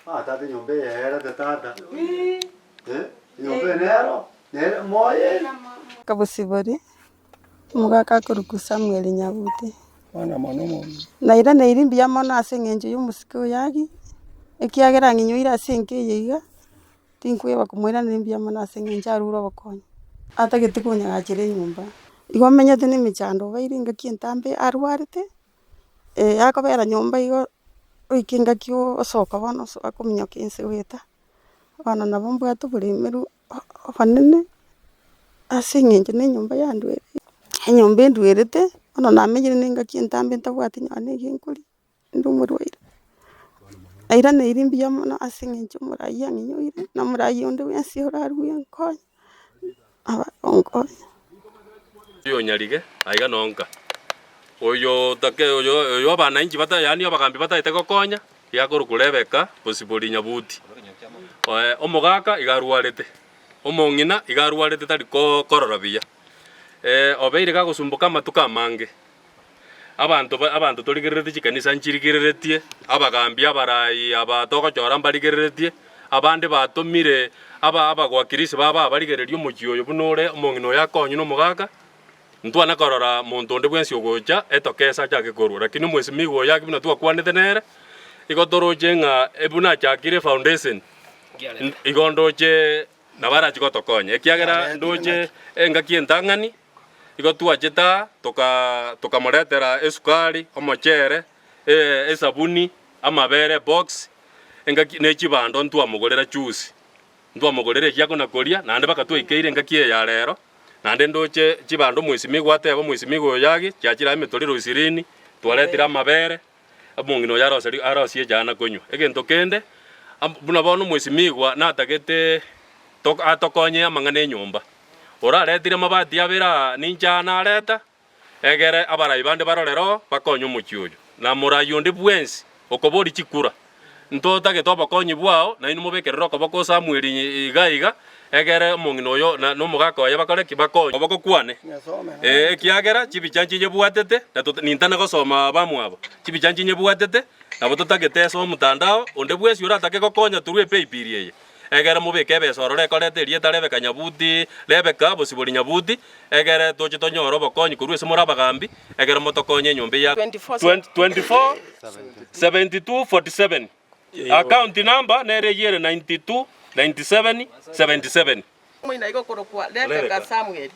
Ah tata enyomba eye yaerete tata, eh, enyomba eye nero, nere moyo ere. Kabosibori, omogaka akorokwa Samuel Nyabuti. Nairaneiri mbuya mono ase eng'encho ya omosike oyo agwo, ekiagera ang'inyoire ase enka eye iga, tinkweba komoiraneria mbuya mono ase eng'encho arure obokonyi. Atagete konyagachera enyomba, igo amenyete na emechando obeire engaki entambe arwarete. Akobera nyomba igo, goika engaki osoka bono osoa kominyoka ense goeta, bono nabo mbwate oboremeru obonene, ase eng'encho na enyomba yandwerire, enyomba endwerete, bono namenyire na engaki entambe ntabwati nonya na ege nkoria, inde omorwaire. Nairaneiri mbuya mono ase eng'encho omorai ang'inyoire, na omorai onde bwensi orarue nkonye. Abakonkonya. Oyo onyarige aiga nonka, oyo otake oyo oyo abanainchi bata yaani abagambi bataete gokonya, iga akorokwa Rebeka Bosibori Nyabuti. Omogaka iga arwarete, omong'ina iga arwarete tari ko korora buya, obeire gagosumboka amatuko amange. Abanto ba abanto torigereretie chikanisa nchirigereretie, abagambi abarai aba togochora mbarigereretie, abande batomire aba abagwakirisi babo abarigererie omochie oyo buna ore omong'ina oyo akonywe na omogaka, ntwana korora monto onde bwensi ogocha etokesa achake korwa. Lakini omwesimigwa oyo ake buna twakwanete nere, igo toroche ng'a buna achakire efoundation, igo ndoche nabo arache gotokonya, ekiagera ndoche engaki entang'ani. Igo twachete aa, toka tokamoretera esukari, omochere, esabuni, amabere ebox, engaki ne chibando ntwamogorera juice, ntwamogorera echi akona koria, naende mpaka twaikeire engaki eye ya rero, naende ndoche chibando omwesimigwa ateba omwesimigwa oyo yagi, chiachire aa emetoriro ishirini, twaretire amabere, omong'ina oyo aroseri arosie echae na konywa. Egento kende, am buna bono omwesimigwa natagete tok atokonye amang'ana enyomba. Oraretire amabati abere aa ninche aa nareta, egere abarai bande barorere oo, bakonye omochie oyo. Na morai onde bwensi okoboria chikura, ntotagete obokonyi bwao, nainwe mobekerere okoboko o Samweli iga iga, egere omong'ina oyo na nomogaka oye bakore ki? Bakonye okoboko kwane. Ee, ekiagera chibicha nchinyebwatete, na tot nintana gosoma abamwabo, chibicha nchinyebwatete, nabo totagete ase omotandao, onde bwensi oratake gokonya torwe epaybill eye. Egere mobeke ebesa ororo ekoreta erieta Rebeka Nyabuti, Rebeka, bosibori Nyabuti, egere toche tonyore obokonyi korwa ase more abagambi, egere motokonye enyomba eye ya 24 72 47. Account number nere eyio ere 92 97 77. Omoina iga okorokwa Rebeka Samuel,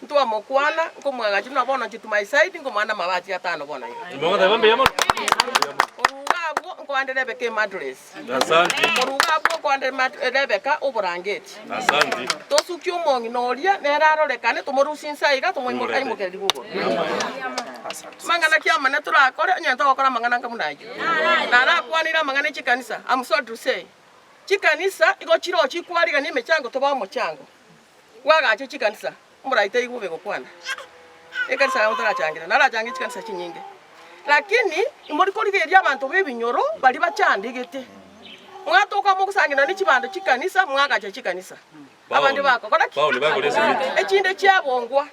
ntwamokwana, nkomwagacha buna bono inche to my side, nkomoa namabati atano bono iga. Mogoteba mbuya mono? Korwa iga abwo nkoande Rebeka emadress. Asanti. Korwa iga abwo nkoande Rebeka oborangeti. Asanti. Tosukie omong'ina oria, nere arorekane, tomorusie inse aiga, tomoimoke aimokererigwe igoro. Mang'ana ki amanene torakore, onye ntogokora amang'ana anga buna ayio. Narakwanire amang'ana e chikanisa, I'm sorry to say. Chikanisa igo chiroo chikwarigania emechango tobe omochango bwagache chikanisa omorai taigo bobe gokwana ekanisa yago tarachangera narachange chikanisa chinyinge lakini imori korigereria abanto ba ebinyoro baria bachandegete mwatoka mogosangera ne chibando chikanisa mwagacha chikanisa abande bakokora ki Baoni bagora esimiti. echinde chiabongwa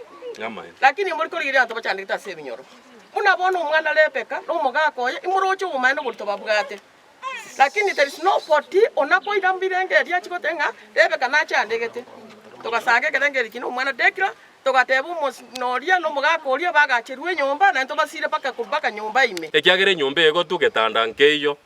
Amaene. lakini imori korigereria abanto bachandegete ase ebinyoro buna bono omwana Rebeka na omogaka oye imoroche obomaene oborito babwate. Lakini there is no body onakoira mbirengererio achie goteba ng'a Rebeka nachandegete. Togasanga ekerengererio ekio na omwana Dekla, togateba omosina oria na omogaka oria bagacherwe enyomba naende tobasire mpaka mpaka nyomba ime. Ekiagera enyomba eye egotwa getanda nkeiyo,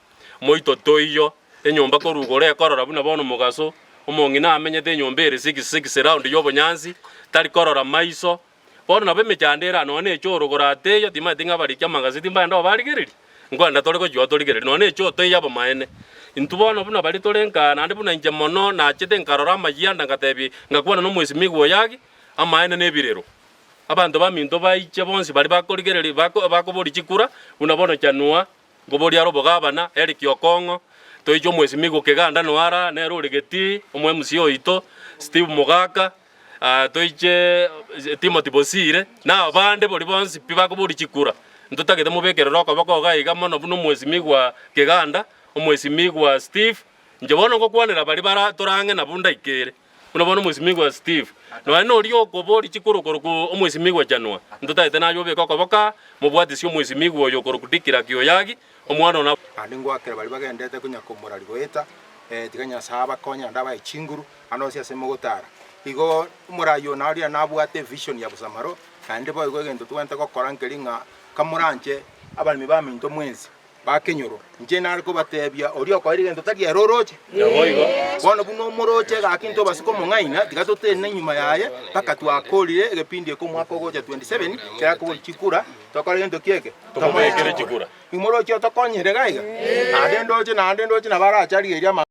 moito toiyo, enyomba korwa igoro ekorora buna bono omogaso, omong'ina amenyete enyomba ere six six round y'obonyansi, tari korora maiso, Bono nabo emechando ere aa nonya ne echoro korate eyio, timanyeti ng'a abariki amagaseti mbaende obarigererie, nkoenda tore gochia oo torigererie nonya ne echoo teiyo abamaene. Intwe bono buna baria tore nkaa naende buna inche mono nachete nkarora amayianda ngatebia ngakwana na omwesimigwa oyo agi, amaene na ebirero. Abanto baminto baiche bonsi baria bakorigereria bako bakoboria chikura, buna bono Chanua, nkoboria are obogabana, Eric Okong'o, toiche omwesimigwa Keganda Noara, nere ore getii, omo MCA oito, Steve Mogaka, Toiche Timothy Bosire, na abande boria bonsi pi bakoboria chikura, ntotagete mobekerere okoboko iga iga mono buna omwesimigwa Keganda, omwesimigwa Steve, inche bono ngokwanera baria bara tore ang'e nabwo ndaikere, buna bono omwesimigwa Steve, nonya na oria okoboria chikura okorokwa omwesimigwa Chanua, ntotagete naye obeke okoboko aa, mobwatisie omwesimigwa oyo okorokwa Dikiraki Oyagi. Omwana one. Naende ngoakera baria bagenderete konya komorari goeta, tiga Nyasae abakonye naende abae chinguru ande onsi ase mogotara. Igo omorai oyo naria nabwate evision ya bosamaro, naende boigo egento togwenerete gokora nkeri ng'a kamoranche abaremi baminto mwensi ba kenyoro, inche nare kobatebia oria okoeire egento tari ere oroche. Bono buna omoroche gaki ntobase komong'aina, tiga totenene nyuma yaye mpaka twakorire egepindi eke omwaka ogocha 27 kera akobori chikura, tokore gento ki eke? Tomobekere chikura. Imoroche otokonyere iga iga? Naende ndoche naende ndoche nabo arache arigererie ama.